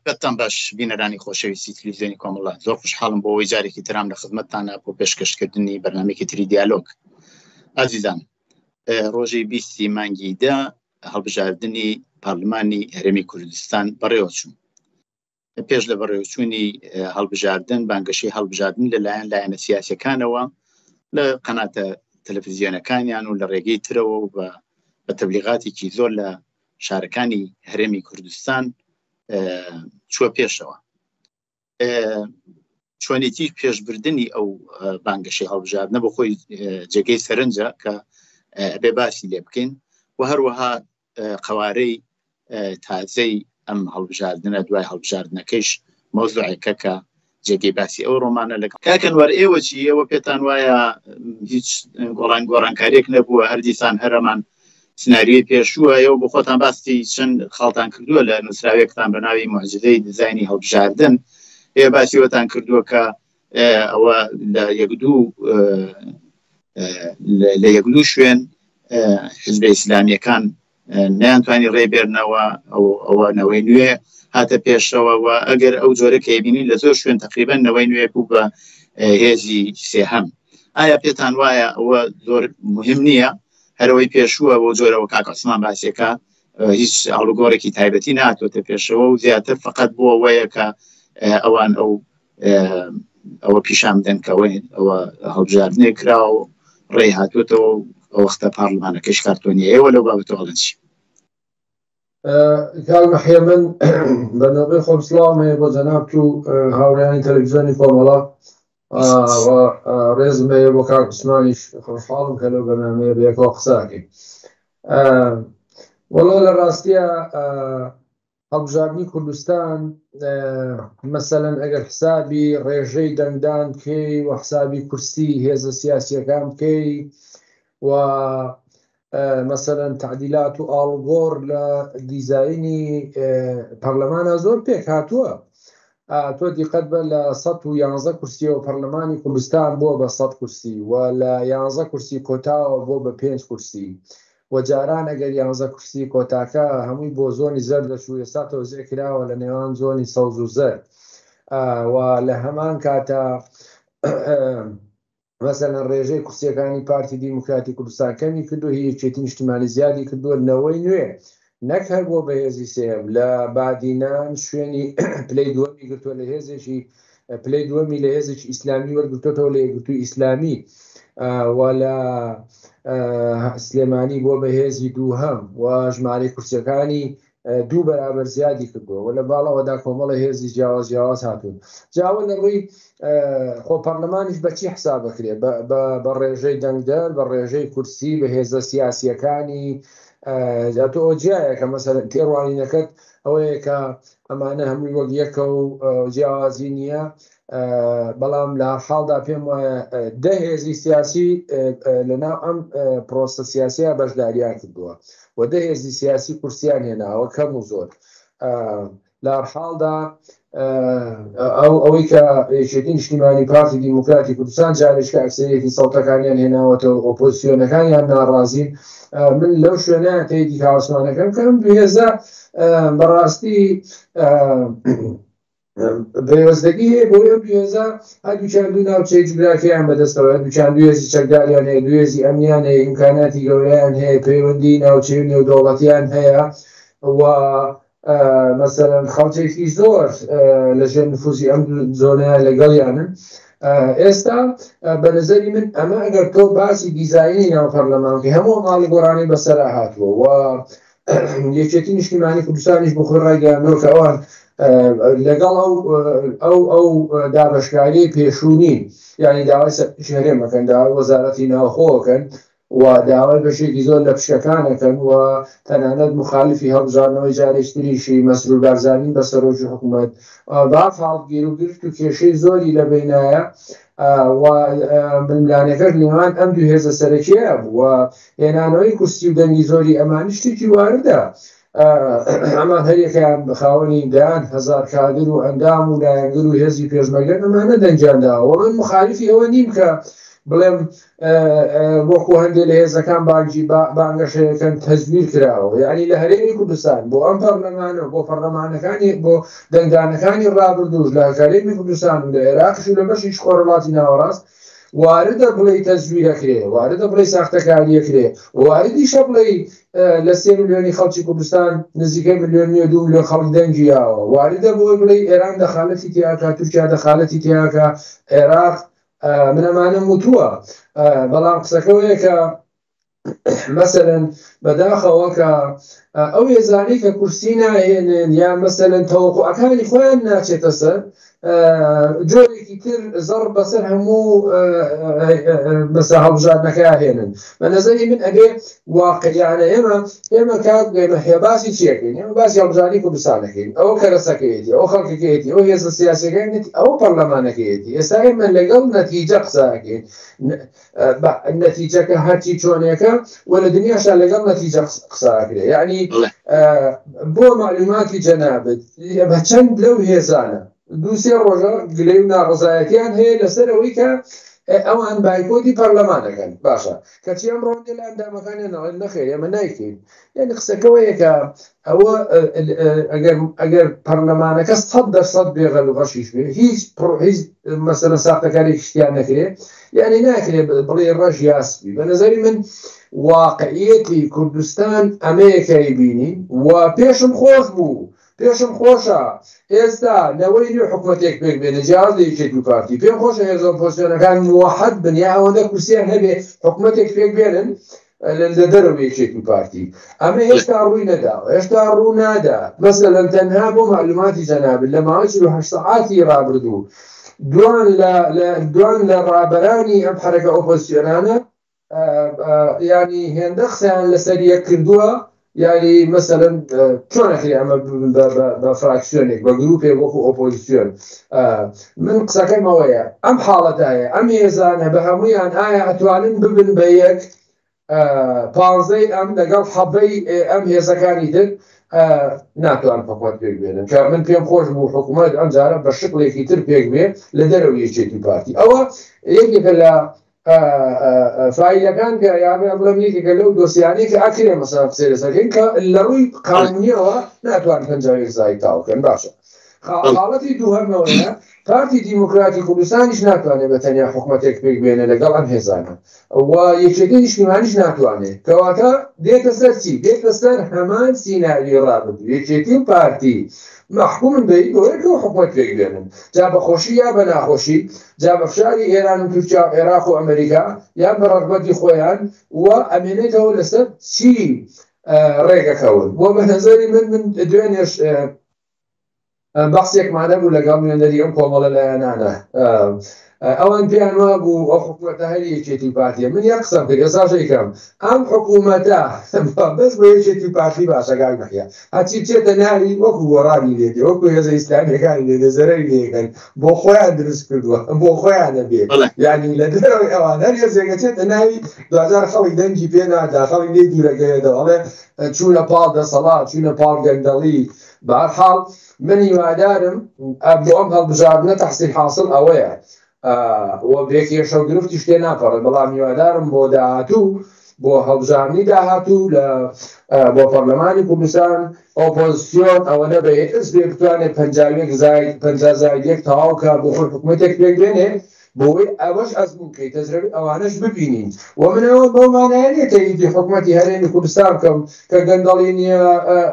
کاتتان باش بینەرانی خۆشەویستی تلویزیۆنی کۆمەڵە، زۆر خوشحاڵم بۆ ئەوەی جارێکی ترام لە خزمەتتانە بۆ پێشکەشکردنی بەرنامەیەکی تری دیالۆگ. ئازیزان، ڕۆژی 20 مانگی 10 هەڵبژاردنی پارلمانی هەرێمی کوردستان بەڕێوەچوو. پێش لە بەڕێوەچوونی هەڵبژاردن، بانگەشەی هەڵبژاردن لەلایەن لایەنە سیاسەکانەوە لە قەناتە تەلەفزیۆنەکانیان و لە ڕێگەی ترەوە و بە تەبلیغاتێکی زۆر لە شارەکانی هەرێمی کوردستان چووە پێشەوە. چۆنێتی پێشبردنی ئەو بانگەشەی هەڵبژاردنە بۆ خۆی جێگەی سەرنجە کە ئەبێ باسی لێ بکەین و هەروەها قەوارەی تازەی ئەم هەڵبژاردنە دوای هەڵبژاردنەکەیش مەوزوعێکە کە جێگەی باسی ئەو ڕۆمانە لە کاکەنوەر ئێوە چی؟ ئێوە پێتان وایە هیچ گۆڕانکاریەک نەبووە، هەر دیسان هەرەمان سناریۆی پێشووە؟ ئێوە بۆ خۆتان باسی چەند خاڵتان کردووە لە نووسراوێکتان بە ناوی موعجیزەی دیزاینی هەڵبژاردن. ئێوە باسی ئەوەتان کردووە کە ئەوە لە یەک دوو لە یەک دوو شوێن حزبە ئیسلامیەکان نەیانتوانی ڕێ بێرنەوە، ئەوە نەوەی نوێ هاتە پێشەوە و ئەگەر ئەو جۆرە کە بینین لە زۆر شوێن تقریبا نەوەی نوێ بوو بە هێزی سێهەم. ئایا پێتان وایە ئەوە زۆر مهم نییە؟ هەرەوەی پێشووە بۆ جۆرەوە کاک عوسمان باسیەکە هیچ ئاڵوگۆڕێکی تایبەتی ناتۆتە پێشەوە و زیاتر فقط بۆ ئەوەیە کە ئەوان ئەو ئەوە پیشان بدەن کە ئەوە هەڵبژاردنێک کرا و ڕێی هاتووەتەوە و ئەو وەختە پارلمانەکەش کارتۆنیە. ئێوە لەو بابەتەوە ئەڵێن چی؟ کاک مەحیە، من بە نۆبەی خۆم سڵاوم هەیە بۆ جەنابت و هاوڕێیانی تەلەڤیزیۆنی کۆمەڵە و ڕێزم هەیە بۆ کاک عوسمانیش. خۆشحاڵم کە لەو بەرنامەیە بەیەکەوە قسە ئەکەین. وەڵا لە ڕاستیە هەڵبژاردنی کوردستان مەسەلەن ئەگەر حسابی ڕێژەی دەنگدان بکەی و حسابی کورسی هێزە سیاسیەکان بکەی و مەسەلەن تعدیلات و ئاڵوگۆڕ لە دیزاینی پەرلەمانە زۆر پێک هاتووە. تۆ دیقەت بە لە 111 کورسیەوە پەرلەمانی کوردستان بووە بە 100 کورسی و لە 11 کورسی کۆتاوە بۆ بە 5 کورسی و جاران ئەگەر یانزە کورسی کۆتاکە هەمووی بۆ زۆنی زەرد دەچوو، ئێستا تەوزیع کراوە لە نێوان زۆنی سەوز و زەرد و لە هەمان کاتا مەسەلەن ڕێژەی کورسیەکانی پارتی دیموکراتی کوردستان کەمی کردو هی یەکێتی نیشتیمانی زیادی کردووە. نەوەی نوێ نەک هەر بۆ بەهێزی سێیەم لە بادینان شوێنی پلەی دووەمی گرتووە، لە هێزێکی پلەی دووەمی لە هێزێکی ئیسلامی وەرگرتووەتەوە لە یەکگرتووی ئیسلامی و لە سلێمانی بۆ بەهێزی دووهەم و ژمارەی کورسیەکانی دوو بەرابەر زیادی کردووە و لە باڵەوەدا کۆمەڵە هێزی جیاواز جیاواز هاتوون. جاوە لە ڕووی خۆ پەرلەمانیش بەچی حساب بکرێ؟ بە ڕێژەی دەنگدەر، بە ڕێژەی کورسی، بە هێزە سیاسیەکانی. تۆ ئەو جیایە کە مەسەلەن تێڕوانینەکەت ئەوەیە کە ئەمانە هەمووی وەک یەکە و جیاوازی نییە، بەڵام لە حاڵدا پێم وایە دە هێزی سیاسی لەناو ئەم پرۆسە سیاسیە بەشداریان کردووە و دە هێزی سیاسی کورسیان هێناوە کەم و زۆر. لە حاڵدا ئەو ئەوەی کە یەکێتی نیشتیمانی پارتی دیموکراتی کوردستان جارێکە ئەکسەریەتی سەوتەکانیان هێناوەتەوە، ئۆپۆزیسیۆنەکانیان ناڕازین. من لەو شوێنە تێدی کاوسمانەکەم کە ئەم دوو هێزە بەڕاستی پەیوەستەگی هەیە بۆ ئەم دوو هێزە. هەردووکیان دوو ناوچەی جوگرافیان بەدەستەوە، هەردووکیان دوو هێزی چەکداریان هەیە، دوو هێزی ئەمنیان هەیە، ئیمکاناتی گەورەیان هەیە، پەیوەندی ناوچەی و نێودەوڵەتیان هەیە و مەسەلەن خەڵکێکی زۆر لە ژێر نفوزی ئەم زۆنەیە لەگەڵیانن. ئێستا بە نظری من ئەمە ئەگەر تۆ باسی دیزاینی ناو پەرلەمان بکەی هەموو ماڵی گۆڕانی بەسەرا هاتووە و یەکێتی نیشتیمانی کوردستانیش بۆ خۆی ڕایگەیاندووە کە ئەوان لەگەڵ ئەو ئەو ئەو دابەشکاریی پێشوو نین، یعنی داوای سەرۆکی هەرێم ئەکەن، داوای وەزارەتی ناوخۆ ئەکەن و داوای بەشێکی زۆر لە پشکەکان ئەکەن و تەنانەت مخالفی هەڵبژاردنەوەی جارێکی تریشی مەسرور بارزانی بە سەرۆکی حکوومەت. بەهەرحاڵ گیروگرفت و کێشەی زۆری لە بینایە و ململانێکەش نێوان ئەم دوو هێزە سەرەکیە بوو و هێنانەوەی کورسی و دەنگی زۆری ئەمانی شتێکی واردە. ئەمان هەریەکەیان خاوەنی دەیان هەزار کادر و ئەندام و لایەنگر و هێزی پێشمەرگەن، ئەمانە دەنگیان داوە. من مخالفی ئەوە نیم کە بڵێم وەکو هەندێک لە هێزەکان بانگی بانگەشەیەکەن تەزویر کراوە یعنی لە هەرێمی کوردستان بۆ ئەم پەرلەمانە بۆ پەرلەمانەکانی بۆ دەنگدانەکانی ڕابردووش لە هەرێمی کوردستان و لە عێراقش و لە بەشیش خۆرهەڵاتی ناوەڕاست واردە بڵێی تەزویرەکرێ، واردە بڵێی ساختەکاریەکرێ، واردیشە بڵێی لە سێ ملیۆنی خەڵکی کوردستان نزیکەی ملیۆن نیە دوو ملیۆن خەڵک دەنگی یاوە، واردە بۆی بڵێی ئێران دەخالەتی تیاکا، تورکیا دەخالەتی تیاکا، عێراق، من ئەمانەم وتووە، بەڵام قسەکەوەیە کە مەسەلەن بەداخەوە کە ئەو هێزانەی کە کورسی ناهێنن یا مەسەلەن تەوەقوعەکانی خۆیان ناچێتە سەر جۆرێکی تر زەڕ بەسەر هەموو مەسە هەڵبژاردنەکە هێنن. بە نظری من ئەبێ واقعیانە ئێمە ئێمە کاک ئێمە هێ باسی چیەکەین؟ ئێمە باسی هەڵبژاردنی کوردستانەکەین، ئەوە کەرەسەکەیەتی، ئەو خەڵکەکەیەتی، ئەو هێزە سیاسەکانیەتی، ئەو پەرلەمانەکەیەتی. ئێستا ئێمە لەگەڵ نەتیجە قسەکەین، نەتیجەکە هەرچی چۆنێکە و لە دنیاشا لەگەڵ نەتیجە قسە ئەکرێ. یعنی بۆ معلوماتی جەنابت بە چەند لەو هێزانە دوو سێ ڕۆژە گلەی و ناڕەزایەتیان هەیە لەسەر ئەوەی کە ئەوان بایکۆتی پەرلەمان دەکەن. باشە کەچی ئەمڕۆ هەندێک لە ئەندامەکانیان ئەڵێن نەخێر ئێمە نایکەین. یعنی قسەکەوەیە کە ئەوە ئەگەر ئەگەر پەرلەمانەکە 100% بێغەل و غەشیش بێ، هیچ هیچ مەسەلە ساختەکارێکی شتیان نەکرێ، یعنی ناکرێ بڵێ ڕەش یا سپی. بە نظری من واقعیەتی کوردستان ئەمەیە کە ئەیبینین و پێشم خۆش بوو، پێشم خۆشە ئێستا نەوەی نوێ حکومەتێک پێک بێنێ جیاواز لە یەکێتی و پارتی. پێم خۆشە هێزە ئۆپۆزسیۆنەکان موحەد بن یا ئەوەندە کورسیان هەبێ حکومەتێک پێک بێنن لە دەرەوە یەکێتی و پارتی. ئەمە هێشتا ڕووی نەداوە، هێشتا ڕوو نادا. مەسەلەن تەنها بۆ معلوماتی جەنابت لە ماوەی 48 سەعاتی ڕابردوو دوان لە دوان لە ڕابەرانی ئەم حەرەکە ئۆپۆزسیۆنانە ینی هێندە قسەیان لەسەر یەک کردووە، یعنی مەسەلەن چۆن ئەکرێ ئەمە بە فراکسیۆنێک بە گروپێک وەکو ئۆپۆزیسیۆن. من قسەکەم ئەوەیە ئەم حاڵەتایە ئەم هێزانە بە هەمویان ئایا ئەتوانن ببن بە یەک پانزەی ئەم لەگەڵ حەبەی ئەم هێزەکانی تر ناتوان حکومەت پێک بێنن. کە من پێم خۆش بوو حکومەت ئەم جارە بە شکڵێکی تر پێک بێ لە دەرەوە یەکێتی پارتی. ئەوە یەکێکە لە فایلەکان کە یانە بڵێم یەکێکە لەو دۆسیانەی کە ئەکرێ مەسەلەن قسەی لەسەر کەین کە لە ڕووی قانونیەوە ناتوان 51 زای تاو بکەن. باشە حاڵەتی دووهەمەوەیە پارتی دیموکراتی کوردستانیش ناتوانێت بە تەنیا حکومەتێک پێک بێنێ لەگەڵ ئەم هێزانە و یەکێتی نیشتیمانیش ناتوانێت. کەواتە دێتە سەر چی؟ دێتە سەر هەمان سیناریۆی ڕابردوو. یەکێتی و پارتی مەحکومن بە بەوەی حکومەت پێک بێنن، جا بە خۆشی یا بە ناخۆشی، جا بە فشاری ئێران و تورکیا و عێراق و ئەمریکا یان بە ڕەغبەتی خۆیان، و ئەمێنێتەوە لەسەر چی ڕێگەکەون. بۆ بە نەزەری من من دوێنێش بەحسێکمان هەبوو لەگەڵ نوێنەری ئەم کۆمەڵە لایەنانە، ئەوان پێیان وابوو ئەو حکوومەتە هەر یەکێتی و پارتیە. من یەک قسەم کرد ئێستاش ئەیکەم، ئەم حکوومەتە بەس بۆ یەکێتی و پارتی باشە کاک مەحیا، هەرچی بچێتە ناوی وەکو گۆڕانی لێ دێ، وەکو هێزە ئیسلامیەکانی لێ دێ، زەرەری لێ ئەکەن، بۆ خۆیان دروست کردووە، بۆ خۆیانە بێ. یعنی لە دەرەوەی ئەوان هەر هێزێک ئەچێتە ناوی دواجار خەڵک دەنگی پێ نادا، خەڵک لێی دوورەکەوێتەوە، ئەڵێ چوونە پاڵ دەسەڵات، چوونە پاڵ گەندەڵی. بەهەرحاڵ من هیوادارم بۆ ئەم هەڵبژاردنە تەحسیل حاصل ئەوەیە و بێ کێشە و گرفتیش تێ ناپەڕێت، بەڵام هیوادارم بۆ داهاتوو، بۆ هەڵبژاردنی داهاتوو لە بۆ پەرلەمانی کوردستان ئۆپۆزیسیۆن ئەوەنە بەهێز بێ بتوانێت 51 زاید 50 زاید یەک تەواو کە بۆ خۆی حکوومەتێک پێک بێنێ، بۆی ئەوەش ئەزموون کەی تەجرەبەی ئەوانەش ببینین. و من ئەوە بەو مانایە نییە تەئیدی حکومەتی هەرێمی کوردستان بکەم کە گەندەڵی نییە،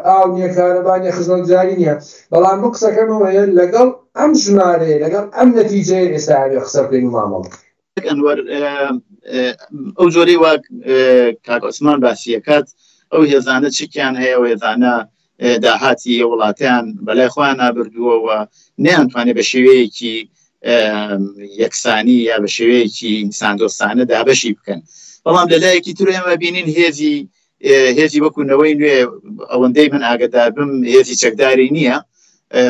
ئاو نییە، کارەبا نییە، خزمەتگوزاری نییە، بەڵام من قسەکەم ئەوەیە لەگەڵ ئەم ژمارەیە، لەگەڵ ئەم نەتیجەیە ئێستا ئەبێ قسە بکەین و مامەڵە بکەین. ئەنوەر، ئەو جۆرەی وا کاک عوسمان باسی ئەکات، ئەو هێزانە چەکیان هەیە، ئەو هێزانە داهاتی وڵاتیان بەلای خۆیان نابردووە و نەیانتوانێت بە شێوەیەکی یەکسانی یا بە شێوەیەکی ئینساندۆستانە دابەشی بکەن. بەڵام لە لایەکی تر ئێمە بینین هێزی هێزی وەکو نەوەی نوێ، ئەوەندەی من ئاگدار بم هێزی چەکداری نییە،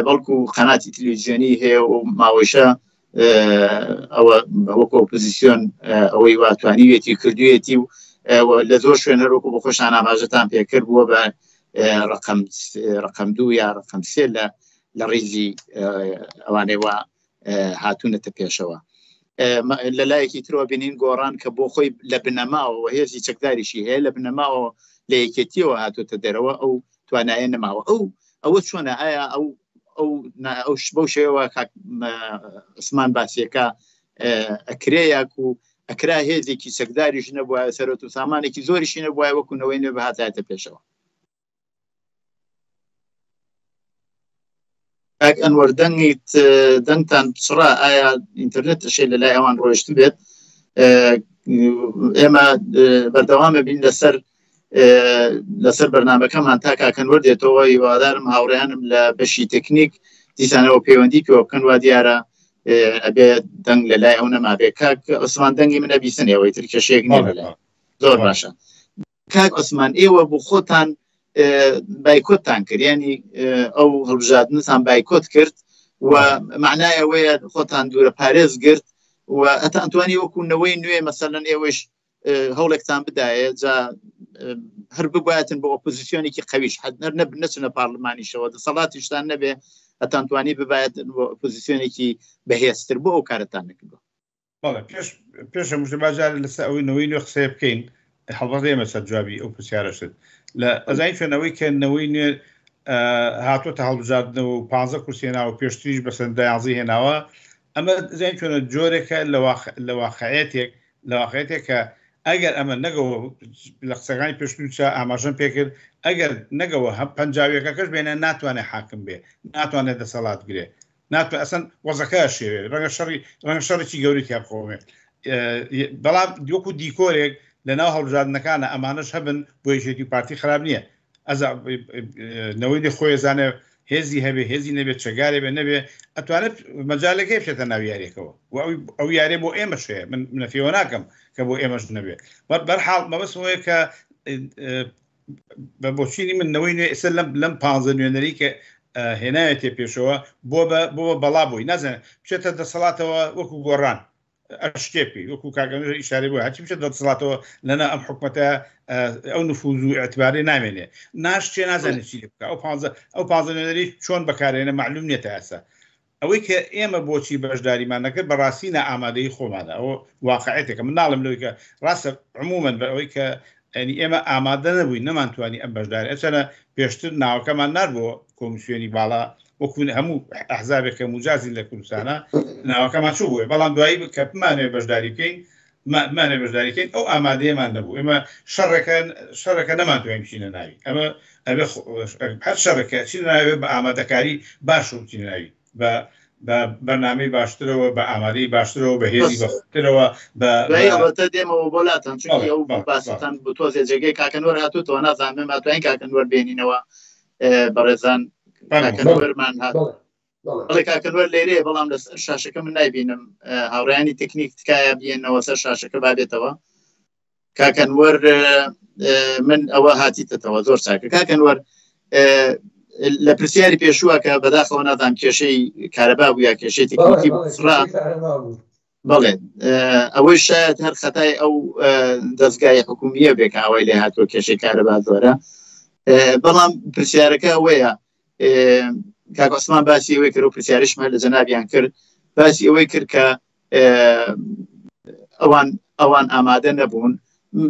بەڵکو قەناتی تلویزیۆنی هەیە و ماوەیشە ئەوە وەکو ئۆپۆزیسیۆن ئەوەی وا توانیویەتی کردوویەتی و لە زۆر شوێن هەروەکو بۆ خۆشان ئاماژەتان پێکرد بووە بە ڕقم ڕقم دوو یا ڕقم سێ لە لە ڕیزی ئەوانەی وا هاتوونەتە پێشەوە. لە لایەکی ترەوە بینین گۆڕان کە بۆ خۆی لە بنەماوە هێزی چەکداریشی هەیە لە بنەماوە لە یەکێتیەوە هاتوتە دەرەوە ئەو توانایە نەماوە ئەو ئەوە چۆنە ئایا ئەو ئەو ئەو بەو شێوە کاک عوسمان باسیەکە ئەکرێ یاکو ئەکرا هێزێکی چەکداریش نەبووە سەرۆت و سامانێکی زۆریشی نەبووە وەکو نەوەی نوێ بهاتایەتە پێشەوە. کاک ئەنوەر دەنگیت دەنگتان پچڕا ئایا ئینتەرنێت شێ لە لای ئەوان ڕۆیشت بێت ئێمە بەردەوامە بین لەسەر لەسەر بەرنمەکەمان تا کاکەنوەر دێتەوە هیوادارم هاوڕێیانم لە بەشی تەکنیک دیسانەوە پەیوەندی پێوە بکەن وا دیارە ئەبێ دەنگ لە لای ئەو نەمابێ کاک عوسمان دەنگی منە بیسن ئێوەی تر کێشەیەک نییە لەلای زۆر باشە کاک عوسمان ئێوە بۆ خۆتان بایکۆتتان کرد ینی ئەو هەڵبژاردنتان بایکۆت کرد و معنای ئەوەیە خۆتان دوورە پارێز گرت و ئەتانتوانی وەکو نەوەی نوێ مەسەلەن ئێوەش هەوڵێکتان بدایە جا هەر بباتن بۆ ئۆپۆزیسیۆنێکی قەویش حەد نەر نەب نەچنە پارلمانیشەوە دەسەڵاتیشتان نەبێ ئەتانتوانی ببایەت بۆ ئۆپۆزیسیۆنێکی بەهێزتر بۆ ئەو کارتان نەکردووە. بەڵێ پێش پێش هەموو شتێ با جارێ لەسەر ئەوەی نەوەی نوێ قسەیە بکەین هەڵبەت ئێمە سەر جوابی ئەو پرسیارەشت لە ئەزانی چۆن ئەوەی کە نەوەی نوێ هاتۆتە هەڵبژاردنەوە و پانزە کورسی هێناوە پێشتریش بەسەر دایانزەی هێناوە ئەمە زیان چۆنە جۆرێکە لە واقعەتێک لە واقعەتێک کە ئەگەر ئەمە نەگەوە لە قسەکانی پێشتر ئاماژەم پێکرد ئەگەر نەگەوە هەم پەنجاویەکەکەش بێنە ناتوانێت حاکم بێ ناتوانێت دەسەڵات گرێ ناتوانێت ئەسەن وەزەکە شێوێ ڕەنگە شەڕی ڕەنگە شەڕێکی گەوری تیا بقەومێ بەڵام وەکو دیکۆرێک لە ناو هەڵبژاردنەکانە ئەمانەش هەبن بۆ یەکێتی و پارتی خراپ نییە ئەزا نەوەی لێ خۆی زانێ هێزی هەبێ هێزی نەبێت چەگارێ بێ نەبێ ئەتوانێت مەجالەکەی بچێتە ناو یاریەکەوە و ئەو یارێ بۆ ئێمەش هەیە من منەفیەوە ناکەم کە بۆ ئێمەش نەبێ بەرحاڵ مەبەستم کە بە بۆچینی من نەوەی نوێ ئێستا لەم لەم پانزە نوێنەری کە هێنایەتێ پێشەوە بۆ بە بۆ بە بەڵا بۆی نازانێت بچێتە دەسەڵاتەوە وەکو گۆڕان ئەشتێ پێی وەکو کاکەنوێژ ئیشارەی بۆ هەرچی بچێت دەسەڵاتەوە لەنا ئەم حکومەتە ئەو نفوز و ئیعتبارەی نامێنێ ناشتێ نازانێت چی لێ بکا ئەو پانزە ئەو پانزە نوێنەری چۆن بەکارێنە معلوم نییە تا ئێستا ئەوەی کە ئێمە بۆچی بەشداریمان نەکرد بەڕاستی نائامادەیی خۆمانە ئەوە واقعێتێکە من ناڵێم لەوەی کە ڕاستە عموما بە ئەوەی کە یعنی ئێمە ئامادە نەبووین نەمانتوانی ئەم بەشداری ئەچەنە پێشتر ناوەکەمان نار بۆ کۆمیسیۆنی باڵا وەکو هەموو ئەحزابێک کە موجازین لە کوردستانە ناوەکەمان چوو بووە بەڵام دوایی کە بمانەوێت بەشداری بکەین مانێ بەشداری کەین ئەو ئامادەیەمان نەبوو ئێمە شەڕەکە شەڕەکە نەمانتوانی بچینە ناوی ئەمە ئەبێ هەر شەڕێکە چینە ناوێ بە ئامادەکاری باش و بچینە ناوی بە بە بەرنامەی باشترەوە بە ئامادەی باشترەوە بە هێزی بەخترەوە بە ئەڵبەتە دێمەوە بۆ لاتان چونکی ئەو باستان بۆ تۆزێ جێگەی کاکەنوەر هاتووتەوە نازانم ئەتوانین کاکەنوەر بێنینەوە بەڕێزان کاکەنوەرمان هات بەڵێ کاکەنوەر لێرەیە بەڵام لەسەر شاشەکە من نایبینم هاوڕیانی تەکنیک تکایە بێنەوە سەر شاشەکە بابێتەوە کاکەنوەر من ئەوە هاتیتەتەوە زۆر چاکە کاکەنوەر لە پرسیاری پێشووە کە بەداخەوە نازانم کێشەی کارەبا بوو یا کێشەی تەکنیکی بڕا بەڵێ ئەوەی شاید هەر خەتای ئەو دەستگای حکومیە بێ کە ئەوەی لێ هاتووە کێشەی کارەبا زۆرە بەڵام پرسیارەکە ئەوەیە کاک عوسمان باسی ئەوەی کرد و پرسیارشمان لە جەنابیان کرد باسی ئەوەی کرد کە ئەوان ئەوان ئامادە نەبوون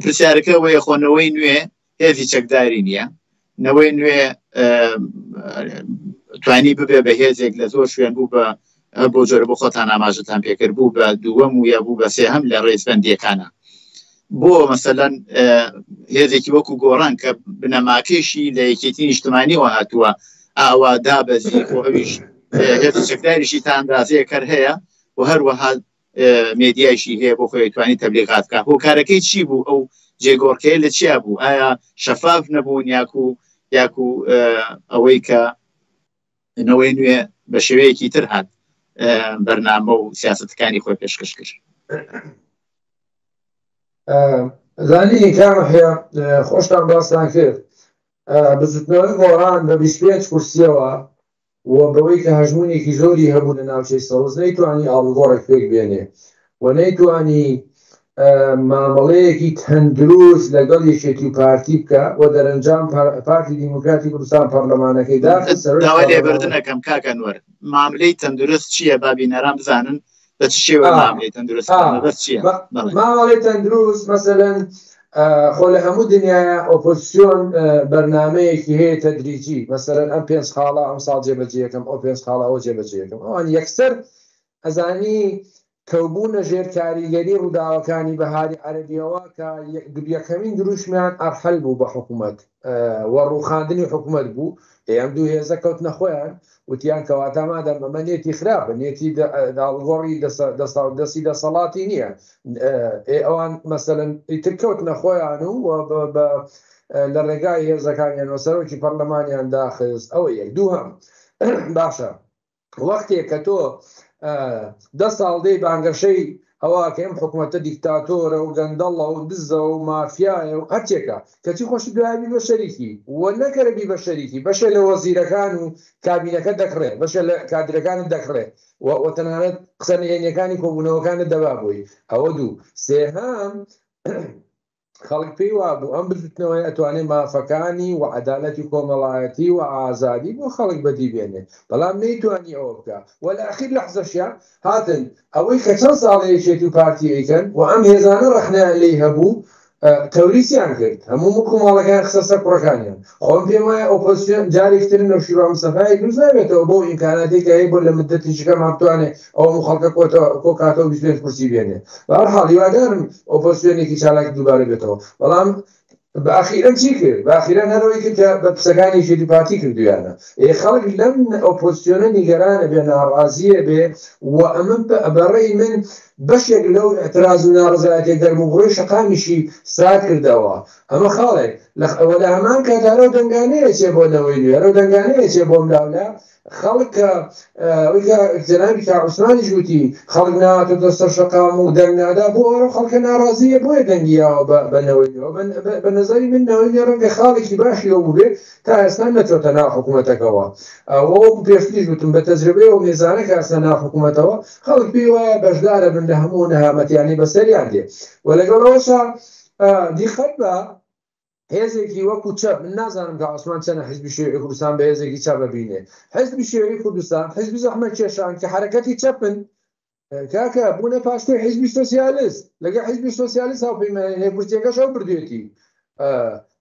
پرسیارەکە ئەوەیە خۆنەوەی نوێ هێزی چەکداری نییە نەوەی نوێ توانی ببێ بە هێزێک لە زۆر شوێن بوو بە بۆ جۆرە بۆ خۆتان ئاماژەتان پێکرد بوو بە دووەم و یا بوو بە سێهەم لە ڕێزبندیەکانە بۆ مەسەلەن هێزێکی وەکو گۆڕان کە بنەماکەیشی لە یەکێتی نیشتمانیەوە هاتووە ئاوا دابەزی خۆ ئەویش هێزی چەکداریشی تا ئەندازەیەک هەر هەیە و هەروەها مێدیایشی هەیە بۆ خۆی توانی تەبلیغات بکات هۆکارەکەی چی بوو ئەو جێگۆڕکەیە لە چیا بوو ئایا شەفاف نەبوون یاکو یاکو ئەوەی کە نەوەی نوێ بە شێوەیەکی تر هات بەرنامە و سیاستەکانی خۆی پێشکەش کرد. زانی کامەحیا خۆشتان باستان کرد بزوتنەوەی گۆڕان بە 25 کورسیەوە و بەوەی کە هەژموونێکی زۆری هەبوو لە ناوچەی سەوز نەیتوانی ئاڵوگۆڕێک پێک بێنێ و نەیتوانی مامەڵەیەکی تەندروست لەگەڵ یەکێتی و پارتی بکا و دەرەنجام پارتی دیموکراتی کوردستان پەڕلەمانەکەی داخست، سەرۆکی داوای پەڕلەمانە. لێبوردن ئەکەم کاک ئەنوەر، ماملەی تەندروست چییە با بینەران بزانن. بە چ شێوە مامەڵەی تەندروست بەس چییە؟ مامەڵەی تەندروست مەسەلەن خۆ لە هەموو دنیاە ئۆپۆزیسیۆن بەرنمەیەکی هەیە تەدریجی مەسەلەن ئەم پێنج خاڵە ئەم ساڵ جێبەجێەکەم ئەو پێنج خاڵە ئەو جێبەجێەکەم ئەوان یەکسەر ئەزانی کەوبوونە ژێر کاریگەری ڕووداوەکانی بەهاری عەرەبیەوە کە یەکەمین دروشمیان ئەرحەل بوو بە حکوومەت و ڕووخاندنی حکوومەت بوو ئێ ئەم دوو هێزە کەوتنە خۆیان وتیان کەواتە مادام ئەمە نێتی خراپە نێتی ئاڵوگۆڕی دەستی دەسەڵاتی نییە ئێ ئەوان مەسەلەن ئیتر کەوتنە خۆیان و بە لە ڕێگای هێزەکانیان و سەرۆکی پەرلەمانیان داخست ئەوە یەک دووهەم باشە وەختێک کە تۆ دە ساڵ دێی بانگەشەی ئەوە کە ئەم حکوومەتە دیکتاتۆرە و گەندەڵە و دزە و مافیایە و هەرچێکە کەچی خۆشی دوای بی بە شەریکی و نەکەرە بی بە شەریکی بەشێ لە وەزیرەکان و کابینەکە دەکڕێ بەشێ لە کادرەکانت دەکڕێ و تەنانەت قسە نهێنیەکانی کۆبوونەوەکانت دەبا بۆی ئەوە دوو سێهەم خەڵک پێی وابوو ئەم بزوتنەوەیە ئەتوانێ مافەکانی و عەدالەتی کۆمەڵایەتی و ئازادی بۆ خەڵک بەدی بێنێ، بەڵام نەیتوانی ئەوە بکا و لە ئەخیر لەحزەشیا هاتن ئەوەی کە چەند ساڵە یەکێتی و پارتی ئەیکەن و ئەم هێزانە ڕەخنەیان لێی هەبوو تەوریسیان کرد، هەموو مڵک و ماڵەکەیان خستە سەر کوڕەکانیان. خۆم پێم وایە ئۆپۆزسیۆن جارێکی تر نەوشیروان مستەفایەک دروست نابێتەوە بەو ئیمکاناتەی کە هەیە بۆ لە مدەتێکی کەم بتوانێ ئەو هەموو خەڵکە کۆکاتەوە 25 کورسی بێنێ. بەهەرحاڵ هیوادارم ئۆپۆزسیۆنێکی چالاک دووبارە بێتەوە، بەڵام بە ئەخیرەن چی کرد؟ بە ئەخیرەن هەر ئەوەی کرد کە بەرپرسەکانی یەکێتی و پارتی کردوویانە. ئێ خەڵک لەم ئۆپۆزسیۆنە نیگەرانە بێ، ناڕازییە بێ و ئەمە بە ڕەئی من بەشێک لەو ئیعتراز و ناڕەزایەتیە گەرموگوڕەی شەقامیشی سارد کردەوە. ئەمە خاڵێک. لە وە لە هەمان کات هەر ئەو دەنگانەیە چێ بۆ نەوەی نوێ، هەر ئەو دەنگانەیە چێ بۆ ئەملاولا، خەڵک کە ئەوەی کە جەنابی کاک عوسمانیش وتی خەڵک نەهاتۆتە سەر شەقام و دەنگ نادا بۆ ئەو خەڵکە ناڕازییە بۆیە دەنگی یاوە بە بە نەوەی نوێ بە نەزەری من نەوەی نوێ ڕەنگە خاڵێکی باشی ئەو بووبێ تا ئێستا نەچۆتە ناو حکوومەتەکەوە ئەوە وەکو پێشتریش وتم بە تەجربەی ئەو مێزانە کە ئێستا ناو حکوومەتەوە خەڵک پێی وایە بەشدارە بن لە هەموو نەهامەتیانەی بەسەریان دێ و لەگەڵ ئەوەشا دیقەت بە هێزێکی وەکو چەپ، من نازانم کاک عوسمان چەنە حیزبی شیوعی کوردستان بە هێزێکی چەپ ئەبینێ، حیزبی شیوعی کوردستان حیزبی زەحمەتکێشان کە حەرەکەتی چەپن، کاکە بوونە پاشکۆی حیزبی سۆسیالست، لەگەڵ حیزبی سۆسیالست هاوپەیمانین هەیە، کورسیەکەش ئەو بردوێتی.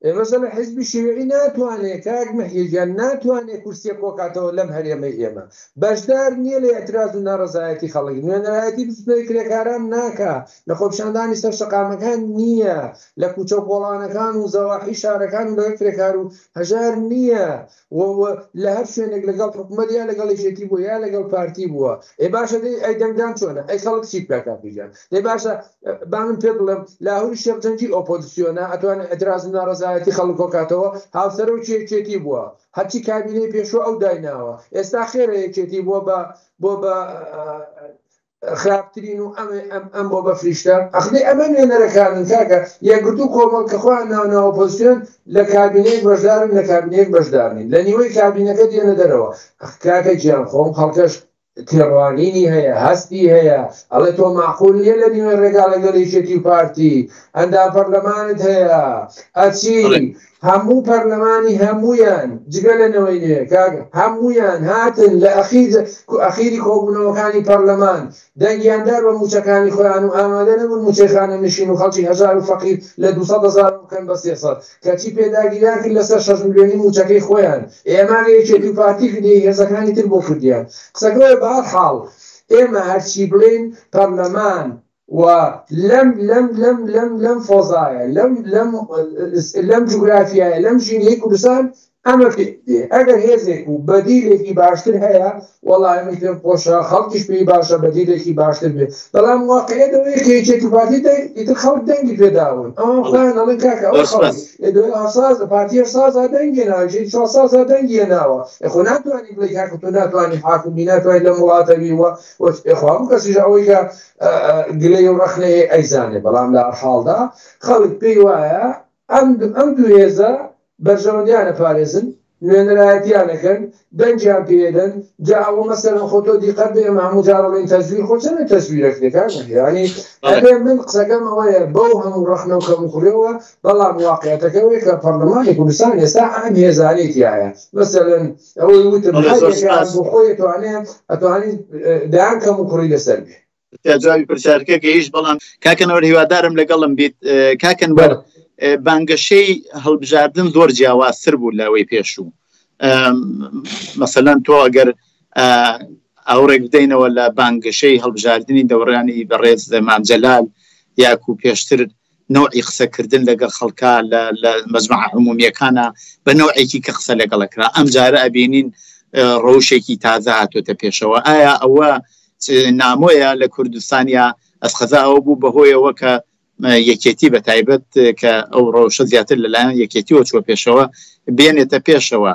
ئێ مەسەلەن حیزبی شیوعی ناتوانێ کاک مەهیە گیان ناتوانێ کورسیە کۆکاتەوە لەم هەرێمەی ئێمە، بەشدار نییە لە ئیعتراز و ناڕەزایەتی خەڵک، نوێنەرایەتی بزوتنەوەی کرێکاران ناکا، لە خۆپیشاندانی سەر شەقامەکان نییە، لە کوچە و کۆڵانەکان و زەواحی شارەکان و لەگەڵ کرێکار و هەژار نییە و و لە هەر شوێنێک لەگەڵ حکومەت یا لەگەڵ یەکێتی بووە یا لەگەڵ پارتی بووە. ئێ باشە دەی ئەی دەنگدان چۆنە؟ ئەی خەڵک چی بکا کاکە گیان؟ دەی باشە با من پێت بڵێم لاهوری شێخ جەنگی ئۆپۆزسیۆنە ئەتوانێ ئیعتراز و ناڕەزایەتی خەڵک کۆکاتەوە هاوسەرۆکی یەکێتی بووە هەرچی کابینەی پێشوو ئەو دایناوە ئێستا خێرە یەکێتی بووە بە بۆ بە خراپترین و ئەم ئەم ئەم بۆ بە فریشتە ئەخدەی ئەمە نوێنەرەکانن کاکە یەکگرتوو کۆمەڵ کە خۆیان ناوناوە ئۆپۆزسیۆن لە کابینەیەک بەشدارن لە کابینەیەک بەشدار نین لە نیوەی کابینەکە دێنە دەرەوە ئەخ کاکە گیان خۆم خەڵکەش تێڕوانینی هەیە هەستی هەیە ئەڵێ تۆ معقول نییە لە نیوەی ڕێگا لەگەڵ یەکێتی و پارتی ئەندام پەرلەمانت هەیە ئەچی هەموو پەرلەمانی هەموویان جگە لە نەوەی نوێ کاک هەموویان هاتن لە ئەخیر ئەخیری کۆبوونەوەکانی پەرلەمان دەنگیان دا بە مووچەکانی خۆیان و ئامادە نەبوون مووچەی خانەنشین و خەڵکی هەژار و فەقیر لە 200 هەزارەوە بکەن بە 300 کەچی پێداگیریان کرد لەسەر 6 ملیۆنی مووچەکەی خۆیان ئێمە یەکێتی و پارتی کردی هێزەکانی تر بۆ کردیان قسەکەی بە هەر حاڵ ئێمە هەرچی بڵێین پەرلەمان و لەم لەم لەم لەم لەم فۆزایە لەم لەم لەم جوگرافیایە لەم ژینگەی کوردستان ئەمە پێ دێ ئەگەر هێزێک و بەدیلێکی باشتر هەیە وەڵای من پێم خۆشە خەڵکیش پێی باشە بەدیلێکی باشتر بێ بەڵام واقعیت ئەوەیە کە یەکێتی و پارتی دەنگ ئیتر خەڵک دەنگی پێداون ئەوان خۆیان ئەڵێن کاکە ئەو خەڵک ساز پارتی سازا دەنگی ناوە یەکێتی سازا دەنگی ناوە خۆ ناتوانانی بڵێ کاکە تۆ ناتوانانی حاکم بی ناتوانانی لەم وڵاتە بی وە خۆ هەموو کەسیش ئەوەی کە گلەی و ڕەخنەی ئەیزانێ بەڵام لە حاڵدا خەڵک پێی وایە ئەم ئەم دوو هێزە بەرژەوەندیان ئەپارێزن، نوێنەرایەتیان ئەکەن، دەنگیان پێ ئەدەن، جا ئەوە مەسەلەن خۆ تۆ دیقەت بە ئێمە هەموو جار ئەڵێین تەزویر خۆ چەنە تەزویر ئەکرێ کاک مەهدی یانی ئەبێ من قسەکەم ئەوەیە بەو هەموو ڕەخنە و کەموکوڕیەوە بەڵام واقعیەتەکە ئەوەیە کە پەڕلەمانی کوردستان ئێستا ئەم هێزانەی تیایە مەسەلەن ئەوەی وتم بەڵێ هەر زۆر یەکەیان سپاس. بۆ خۆی ئەتوانێ ئەتوانی دەیان کەموکوڕی لەسەر بێ. جوابی پرسیارەکە گەیشت بەڵام کاکە نەوەر هیوادارم لەگەڵم بیت کاکە نوەر بانگەشەی هەڵبژاردن زۆر جیاوازتر بوو لەوەی پێشوو مەسەلەن تۆ ئەگەر ئاوڕێک بدەینەوە لە بانگەشەی هەڵبژاردنی دەوڕانی بەڕێز مام جەلال یاکو پێشتر نەوعی قسەکردن لەگەڵ خەڵکا لە لە مەجمەعە عمومیەکانە بە نەوعێکی کە قسە لەگەڵ کرا ئەم جارە ئەبینین ڕەوشێکی تازە هاتۆتە پێشەوە ئایا ئەوە نامۆیە لە کوردستانیا ئەسخەزا ئەوە بوو بەهۆیەوە کە یەکێتی بە تایبەت کە ئەو ڕەوشە زیاتر لەلایەن یەکێتیەوە چوە پێشەوە بێنێتە پێشەوە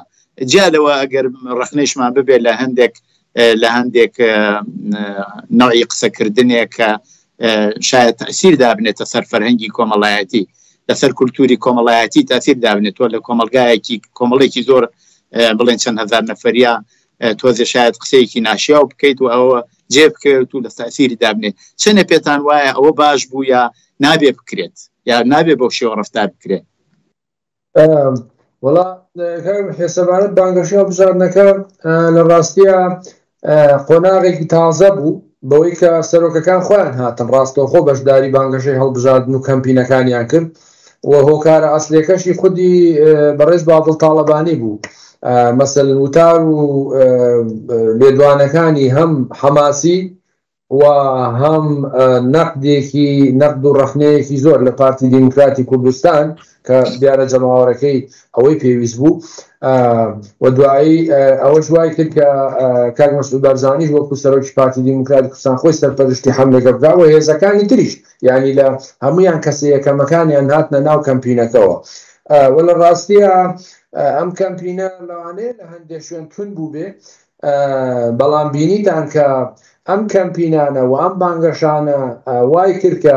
جیا لەوە ئەگەر ڕخنەیشمان ببێت لە هەندێک لە هەندێک نەوعی قسەکردنێک کە شاید تەسیر دابنێتە سەر فەرهەنگی کۆمەڵایەتی لەسەر کولتوری کۆمەڵایەتی تاسیر دابنێت تۆ لە کۆمەلگایەکی کۆمەڵێکی زۆر بڵێن چەند هزار نەفەریا تۆزێ شاید قسەیەکی ناشیاو بکەیت و ئەوە جێ بکەوێت و لە تاسیری دابنێت چەنە پێتان وایە ئەوە باش بوو یا نابێ بکرێت یا نابێ بەو شێوە ڕفتار بکرێت؟ وەڵا سەبارەت بانگەشەی هەڵبژاردنەکە لە ڕاستیە قۆناغێکی تازە بوو بەوەی کە سەرۆکەکان خۆیان هاتن ڕاستەوخۆ بەشداری بانگەشەی هەڵبژاردن و کەمپینەکانیان کرد و هۆکارە ئەسلەکەشی خودی بەڕێز بافڵ تاڵەبانی بوو مەسەل وتار و لێدوانەکانی هەم حەماسی و هەم نەقدێکی نەقد و ڕەخنەیەکی زۆر لە پارتی دیموکراتی کوردستان کە دیارە جەماوەرەکەی ئەوەی پێویست بوو و دوایی ئەوەش وای کرد کە کاک مەسعود بارزانیش وەکو سەرۆکی پارتی دیموکراتی کوردستان خۆی سەرپەرشتی حەملەکە بکا و هێزەکانی تریش یعنی لە هەمویان کەسە یەکەمەکانیان هاتنە ناو کەمپینەکەوە و لە ڕاستیە ئەم کەمپینە لەوانەیە لە هەندێک شوێن توند بووبێ بەڵام بینیتان کە ئەم کەمپینانە و ئەم بانگەشانە وای کرد کە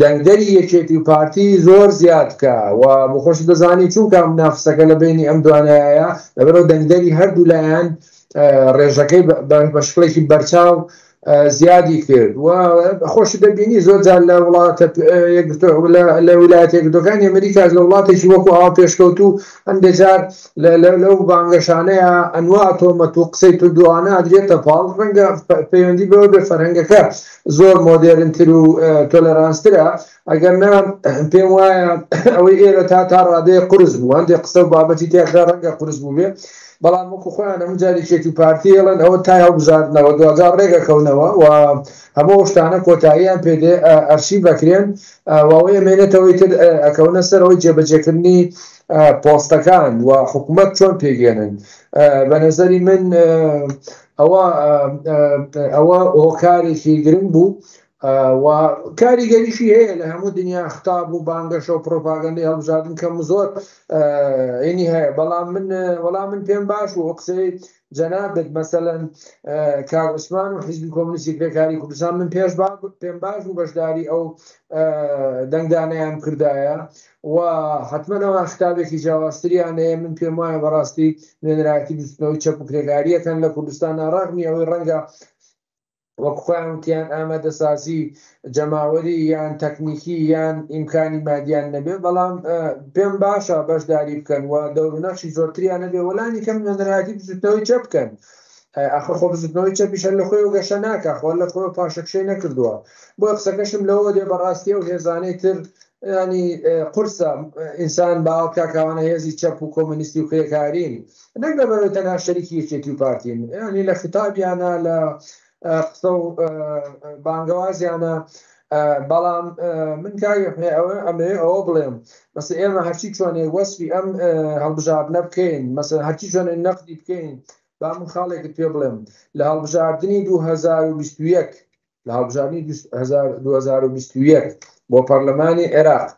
دەنگدەری یەکێتی و پارتی زۆر زیاد بکا و بۆ خۆشت دەزانی چونکە منافسەکە لە بینی ئەم دوانایە لەبەرەوە دەنگدەری هەردوو لایەن ڕێژەکەی بە شکڵێکی بەرچاو زیادی کرد و خۆشت دەبینی زۆر جار لە وڵاتە لە ویلایەتە یەکگرتووەکانی ئەمریکاش لە وڵاتێکی وەکو ئاوا پێشکەوتوو هەندێک جار لەو بانگەشانەیە ئەنوا تۆمەت و قسەی توندوانە ئەدرێتە پاڵ ڕەنگە پەیوەندی بەوە بێ فەرهەنگەکە زۆر مۆدێرنتر و تۆلەرانسترە ئەگەر نا پێم وایە ئەوەی ئێرە تا تا ڕادەیە قورس بوو هەندێک قسە و بابەتی تێکرا ڕەنگە قورس بوو بێ بەڵام وەکو خۆیان هەموو جار یەکێتی و پارتی ئەڵێن ئەوە تای هەڵبژاردنەوە دواجار ڕێگەکەونەوە و هەموو ئەو شتانە کۆتاییان پێدێ ئەرشیف ئەکرێن و ئەوەی ئەمێنێتەوەی تر ئەکەونە سەر ئەوەی جێبەجێکردنی پۆستەکان و حکوومەت چۆن پێگەێنن بە نەزەری من ئەوە ئەوە هۆکارێکی گرنگ بوو و کاریگەریشی هەیە لە هەموو دنیا خطاب و بانگەشە و پرۆپاگەندەی هەڵبژاردن کەم و زۆر ئینی هەیە بەڵام من وەڵام من پێم باش و قسەی جەنابت مەسەلەن کاک عوسمان و حیزبی کۆمۆنیستی کرێکاری کوردستان من پێش پێم باش و بەشداری ئەو دەنگدانیان کردایە و حتمما ئەوان خطابێکی جیاوازتریان هەیە من پێم وایە بەڕاستی نوێنەرایەتی بزوتنەوەی چەپ و کرێکاریەکەن لە کوردستان ناڕاغمی ئەوەی ڕەنگە وەک خۆیان وتیان ئامادەسازی جەماوەری یان تەکنیکی یان ئیمکانی مادیان نەبێ بەڵام پێم باشە بەشداری بکەن و دەور و نەخشی زۆرتریان نەبێ وەلانی کەم نوێنەرایەتی بزوتنەوەی چەپ بکەن ئاخر خۆ بزوتنەوەی چەپیش هەر لە خۆیەوە گەشە ناکا خۆ لە خۆیەوە پاشەکشەی نەکردووە بۆیە قسەکەشم لەوە دێ بەڕاستی ئەو هێزانەی تر ینی قورسە ئینسان باوەڕ بکا کە ئەوانە هێزی چەپ و کۆمۆنیستی و کرێکارین نەک لەبەرئەوەی تەنها شەریکی یەکێتی و پارتین یانی لە خیتابیانە لە قسە و بانگەوازیانە بەڵام من کاک یحیی ئەوە ئەمەوێ ئەوە بڵێم مەسە ئێمە هەرچی چۆنێ وەسفی ئەم هەڵبژاردنە بکەین مەسە هەرچی چۆنێ نەقدی بکەین با من خاڵێکت پێ بڵێم لە هەڵبژاردنی 2021 لە هەڵبژاردنی 2021 بۆ پەرلەمانی عێراق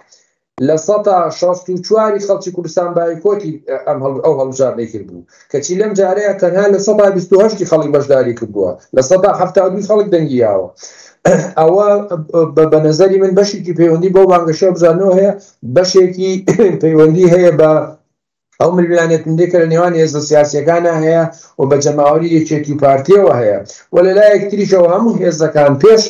64% ی خەڵکی کوردستان بایکۆتی ئەم ئەو هەڵبژاردنەی کردبوو کەچی لەم جارەیە تەنها 28% ی خەڵک بەشداری کردووە 72% خەڵک دەنگی یاوە ئەوە بە نەزەری من بەشێکی پەیوەندی بەو بانگەشە هەڵبژاردنەوە هەیە بەشێکی پەیوەندی هەیە بە ئەو ململانێ توندەی کە لە نێوان هێزە سیاسیەکانە هەیە و بە جەماوەری یەکێتی و پارتیەوە هەیە و لە لایەک تریشەوە هەموو هێزەکان پێش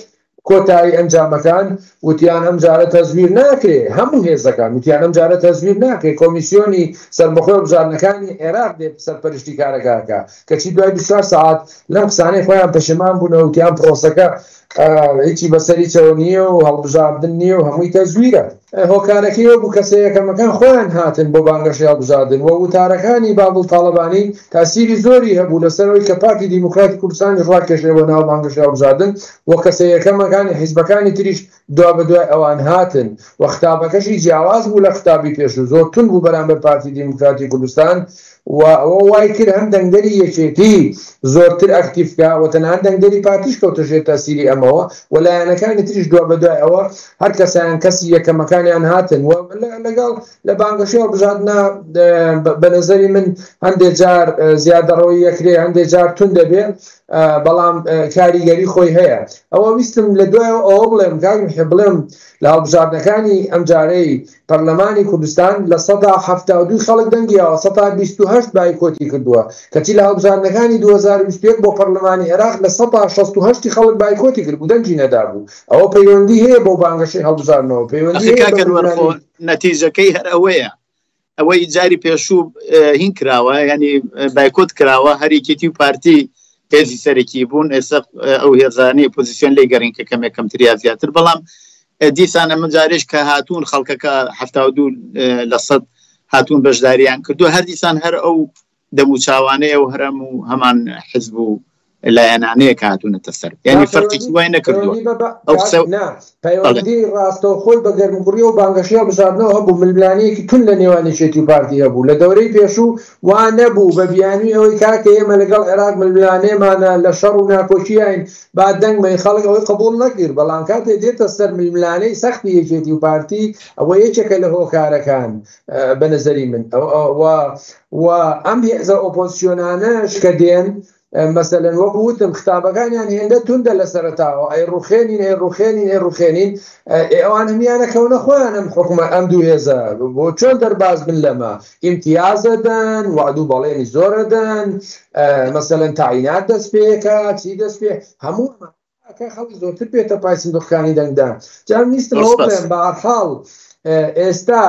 کۆتایی ئەنجامەکان وتیان ئەم جارە تەزویر ناکرێ هەموو هێزەکان وتیان ئەم جارە تەزویر ناکرێ کۆمیسیۆنی سەربەخۆی هەڵبژاردنەکانی عێراق دێ سەرپەرشتی کارەکە ئەکا کەچی دوای 24 سەعات لەم قسانەی خۆیان پەشیمان بوونەوە وتیان پرۆسەکە هیچی بەسەر هیچەوە نییە و هەڵبژاردن نییە و هەمووی تەزویرە. هۆکارەکەی ئەوە بوو کەسە یەکەمەکان خۆیان هاتن بۆ بانگەشەی هەڵبژاردن و وتارەکانی باڤڵ تاڵەبانی تاسیری زۆری هەبوو لەسەر ئەوەی کە پارتی دیموکراتی کوردستانیش ڕاکێشێ بۆ ناو بانگەشەی هەڵبژاردن و کەسە یەکەمەکانی حیزبەکانی تریش دوابەدوای ئەوان هاتن و ختابەکەشی جیاواز بوو لە ختابی پێشوو زۆر توند بوو بەرامبەر پارتی دیموکراتی کوردستان و ئەوە وای کرد هەم دەنگدەری یەکێتی زۆرتر ئەکتیف کا و تەنانەت دەنگدەری پارتیش کەوتە ژێر تەسیری ئەمەوە و لایەنەکانی تریش دوابەدوای ئەوە هەر کەسیان کەسی یەکەمەکانیان هاتن و لەگەڵ لە بانگەشەی هەڵبژاردنا بە نەزەری من هەندێ جار زیادەڕەوی یەکرێ هەندێ جار توند دەبێ بەڵام کاریگەری خۆی هەیە. ئەوە ویستم لە دوای ئەوە بڵێم کاک محێ بڵێم لە هەڵبژاردنەکانی ئەمجارەی پەرلەمانی کوردستان 72% خەڵک دەنگی یاوە، 28% بایکۆتی کردووە، کەچی لە هەڵبژاردنەکانی 2021 بۆ پەرلەمانی عێراق 68% خەڵک بایکۆتی کردبوو دەنگی نەدابوو. ئەوە پەیوەندی هەیە بەو بانگەشەی هەڵبژاردنەوە، پەیوەندی هەیە بە نەتیجەکەی هەر ئەوەیە ئەوەی جاری پێشوو هین کراوە ینی بایکۆت کراوە هەرێکێتی و پارتی هێزی سەرەکی بوون ئێستا ئەو هێزانەی ئۆپۆزیسیۆن لی گەڕین کە کەمێک کەمتر یا زیاتر بەڵام دیسان ئەمە جارێش کە هاتوون خەڵکەکە 72 لە سەد هاتوون بەشداریان کردو هەر دیسان هەر ئەو دەموچاوانەیە و هەرەم و هەمان حزب و لایەنانەیە کە هاتوونەتە سەر یعنی فەرقێکی وای نەکردووە ئەو قسە پەیوەندی ڕاستەوخۆی بە گەرموگوڕی و بانگەشەی هەڵبژاردنەوە هەبوو، ململانێیەکی توند لە نێوان یەکێتی و پارتی هەبوو، لە دەورەی پێشوو وا نەبوو، بە بیانووی ئەوەی کاکە ئێمە لەگەڵ عێراق ململانێمانە، لە شەڕ و ناکۆکیاین، با دەنگ بەین، خەڵک ئەوەی قبوڵ نەکرد، بەڵام کاتێ دێتە سەر ململانێی سەختی یەکێتی و پارتی، ئەوە یەکێکە لە هۆکارەکان بە نەزەری من و ئەم هێزە ئۆپۆزسیۆنانەش کە دێن، مەسەلەن وەکو وتم ختابەکانیان هێندە توندە لە سەرەتاوە ئەی ڕوخێنین ئەی ڕوخێنین ئەی ڕوخێنین ئەوان هەمیانە کەونە خۆیان ئەم حکومە ئەم دوو هێزە بۆ چۆن دەرباز بن لەمە ئیمتیازە دەن وعد و بەڵێنی زۆرە دەن مەسەلەن تاعینات دەست پێکە چی دەست پێ هەموو کە خەڵک زۆرتر بێتە پای سندوقەکانی دەنگدان. جا من ویستم ئەوە بڵێم بە هەرحاڵ ئێستا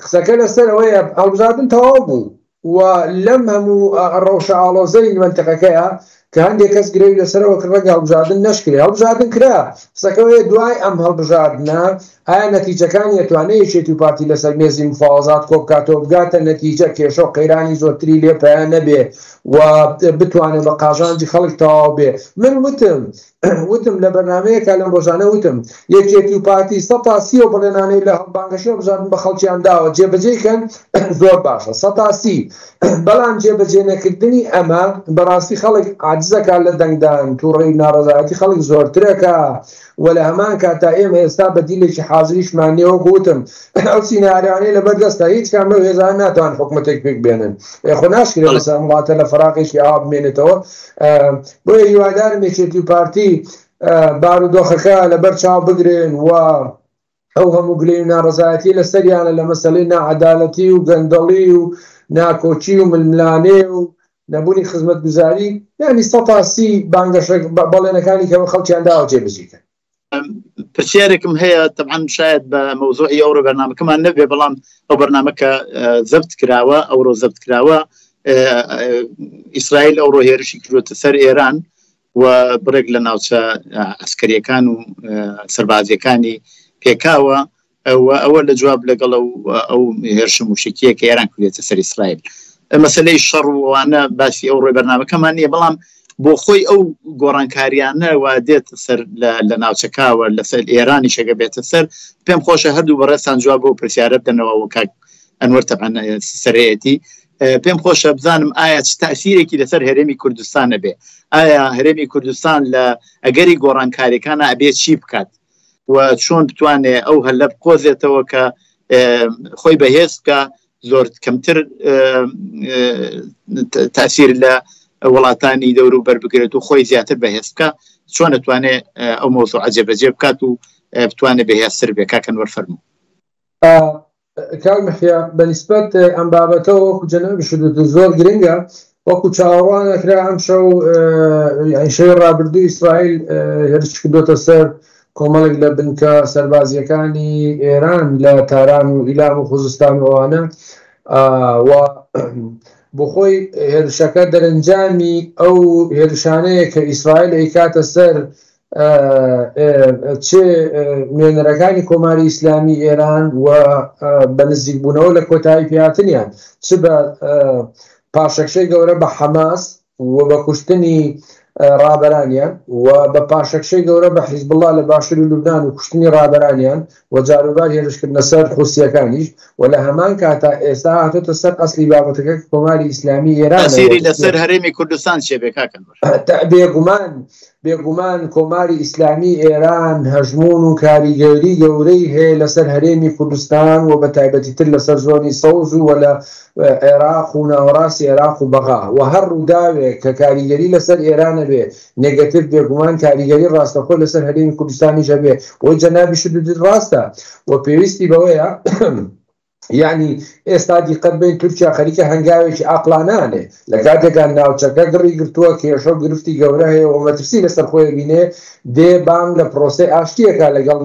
قسەکە لەسەر ئەوەیە هەڵبژاردن تەواو بوو و لەم هەموو ڕەوشە ئاڵۆزەی مەنتقەکەیە کە هەندێک کەس گرەوی لەسەرەوە کرد ڕەنگە هەڵبژاردن نەشکرێ هەڵبژاردن کرا قسەکە ئەوەیە دوای ئەم هەڵبژاردنە ئایا نەتیجەکانی ئەتوانێ یەکێتی و پارتی لەسەر مێزی مفاوەزات کۆبکاتەوە بگاتە نەتیجە کێشە و قەیرانی زۆرتری لێ پەیا نەبێ و بتوانێ بە قازانجی خەڵک تەواو بێ من وتم وتم لە بەرنامەیەکا لەم ڕۆژانە وتم یەکێتی و پارتی سەتا سی ئەو بەڵێنانەی لە بانگەشەی هەڵبژاردن بە خەڵکیان داوە جێبەجێی کەن زۆر باشە 30% بەڵام جێبەجێ نەکردنی ئەمە بەڕاستی خەڵک عاجزەکا لە دەنگدان توڕەی و ناڕەزایەتی خەڵک زۆرترەکا و لە هەمان کاتا ئێمە ئێستا بەدیلێکی حازریشمان نیە وەکو وتم ئەو سیناریۆانەی لەبەر دەستە هیچ کام لەو هێزانە ناتوان حکومەتێک پێک بێنن خۆ ناشکرێ مەسەلەن ئەم وڵاتە لە فەراقێکی ئاوا بمێنێتەوە بۆیە هیوادارم یەکێتی و پارتی بارودۆخەکە لەبەر چاو بگرن و ئەو هەموو گلەی و ناڕەزایەتی لەسەریانە لە مەسەلەی ناعەدالەتی و گەندەڵی و ناکۆکی و ململانێ و نەبوونی خزمەتگوزاری یانی 30% بانگەشە بەڵێنەکانی کە بە خەڵکیان داوە جێبەجێ کەن. پرسیارێکم هەیە تەبعەن شاید بە مەوزوعی ئەوڕۆ بەرنامەکەمان نەبێ بەڵام ئەو بەرنامە کە زەبت کراوە ئەوڕۆ زەبت کراوە ئیسرائیل ئەوڕۆ هێرشی کردوەتە سەر ئێران و بڕێک لە ناوچە عسکەریەکان و سەربازیەکانی پێکاوە و ئەوە لە جواب لەگەڵ ئەو هێرشە موشکیە کە ئێران کردێتە سەر ئیسرائیل مەسلەی شەڕ و ئەوانە باسی ئەو ڕێ بەرنامەکەمان نییە بەڵام بۆ خۆی ئەو گۆڕانکاریانە وا دێت سەر لە ناوچەکەوە لەسەر ئێرانی شەگە بێتە سەر پێم خۆشە هەردوو بەڕێزتان جواب بۆ پرسیارە بدەنەوە و کاک ئەنوەر تەبعەن سەرەیەتی پێم خۆشە بزانم ئایا چ تاسیرێکی لەسەر هەرێمی کوردستان نەبێ ئایا هەرێمی کوردستان لە ئەگەری گۆڕانکاریەکانە ئەبێ چی بکات و چۆن بتوانێ ئەو هەلە بقۆزێتەوە کە خۆی بەهێز بکە زۆر کەمتر تاسیر لە وڵاتانی دەور و بەر بگرێت و خۆی زیاتر بەهێز بکە چۆن دەتوانێت ئەو مۆزوع جێبەجێ بکات و بتوانێت بەهێزتر بێ کاکە نوەر فەرموو. کاک محیا بەنیسبەت ئەم بابەتەوە وەکو جەنابیشت وتت زۆر گرنگە وەکو چاوەڕوان ئەکرا ئەمشەو یانی شەوی ڕابردوو ئیسرائیل هێرش کردۆتە سەر کۆمەڵێک لە بنکە سەربازییەکانی ئێران لە تاران و ئیلام و خوزستان و ئەوانە و بۆ خۆی هێرشەکە دەرەنجامی ئەو هێرشانەیە کە ئیسرائیل ئەیکاتە سەر. چ نوێنەرەکانی کۆماری ئیسلامی ئێران و بە نزیکبوونەوە لە کۆتایی پێهاتنیان چ بە پاشەکشەی گەورە بە حەماس و بە کوشتنی ڕابەرانیان و بە پاشەکشەی گەورە بە حیزبوڵڵا لە باشووری لوبنان و کوشتنی ڕابەرانیان و جاروبار هێرشکردنە سەر حوسییەکانیش و لە هەمان کاتا ئێستا هاتۆتە سەر ئەسلی بابەتەکە کە کۆماری ئیسلامی ئێرانە و تەئسیری لەسەر هەرێمی کوردستان چیە بێ کاک ئەنوەر؟ بێگومان بێگومان کۆماری ئیسلامی ئێران هەژموون و کاریگەری گەورەی هەیە لەسەر هەرێمی کوردستان و بە تایبەتیتر لەسەر زۆنی سەوز و لە عێراق و ناوەڕاستی عێراق و بەغا و هەر ڕووداوێک کە کاریگەری لەسەر ئێران هەبێ نێگەتیڤ بێگومان کاریگەری ڕاستەوخۆ لەسەر هەرێمی کوردستانیش هەبێ وەی جەنابیشت وتت ڕاستە و پێویستی بەوەیە یەعنی ئێستا دیقەت بەین تورکیا خەریکە هەنگاوێکی عاقڵانە ئەنێ لە کاتێکا ناوچەکە گڕی گرتووە کێشە و گرفتی گەورە هەیە و مەترسی لەسەر خۆی بینێ دێ بانگ لە پرۆسەی ئاشتیەکە لەگەڵ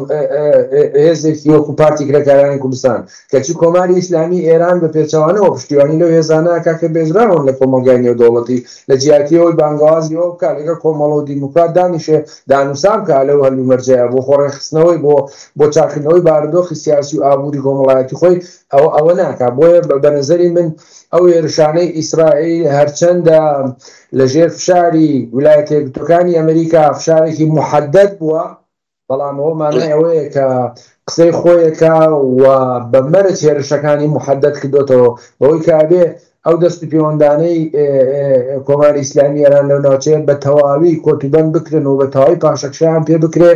هێزێکی وەکو پارتی کرێکارانی کوردستان کەچی کۆماری ئیسلامی ئێران بە پێچەوانەوە پشتیوانی لەو هێزانە ئەکا کە بێزراون لە کۆمەڵگای نێودەوڵەتی لە جیاتی ئەوەی بانگەوازی ئەوە بکا لەگەڵ کۆمەڵە و دیموکرات دانیشێ دانوسان بکا لەو هەلومەرجەیا بۆ خۆڕێکخستنەوەی بۆ بۆ چاککردنەوەی بارودۆخی سیاسی و ئابووری کۆمەڵایەتی خۆی ئەوە ئەوە ناکا بۆیە بە نەزەری من ئەو هێرشانەی ئیسرائیل هەرچەندە لەژێر فشاری ولایەتە یەکگرتووەکانی ئەمریکا فشارێکی موحەدەد بووە بەڵام ئەوە مانای ئەوەیە کە قسەی خۆیەکە و بە مەرج هێرشەکانی محەدەد کردوێتەوە بەوەی کە ئەبێ ئەو دەست و پێوەندانەی کۆماری ئیسلامی ئێران لەو ناوچەیە بە تەواوی کۆتوبەند بکرن و بە تەواوی پاشەکشەیان پێ بکرێ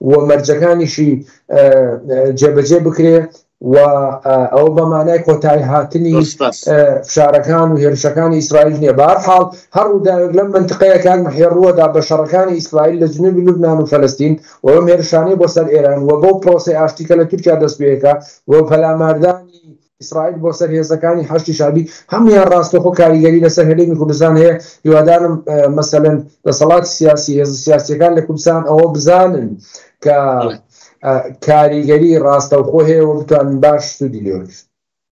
و مەرجەکانیشی جێبەجێ بکرێ و ئەوە بە مانای کۆتایی هاتنی فشارەکان و هێرشەکانی ئیسرائیل نییە. بەهەرحاڵ هەر ڕووداوێک لەم مەنتقەیە کاک محێ ڕووەدا بە شەڕەکانی ئیسرائیل لە جنوبی لوبنان و فەلەستین و بەم هێرشانەی بۆ سەر ئێران و بەو پرۆسەی ئاشتی کە لە تورکیا دەست پێکا و پەلاماردانی ئیسرائیل بۆ سەر هێزەکانی حەشدی شەعبی هەموویان ڕاستەوخۆ کاریگەری لەسەر هەرێمی کوردستان هەیە. هیوادارم مەسەلەن دەسەڵاتی سیاسی هێزە سیاسیەکان لە کوردستان ئەوە بزانن کە کاریگەری ڕاستەوخۆ هەیە و بتوانن باش سوودی لێ وەرگرن.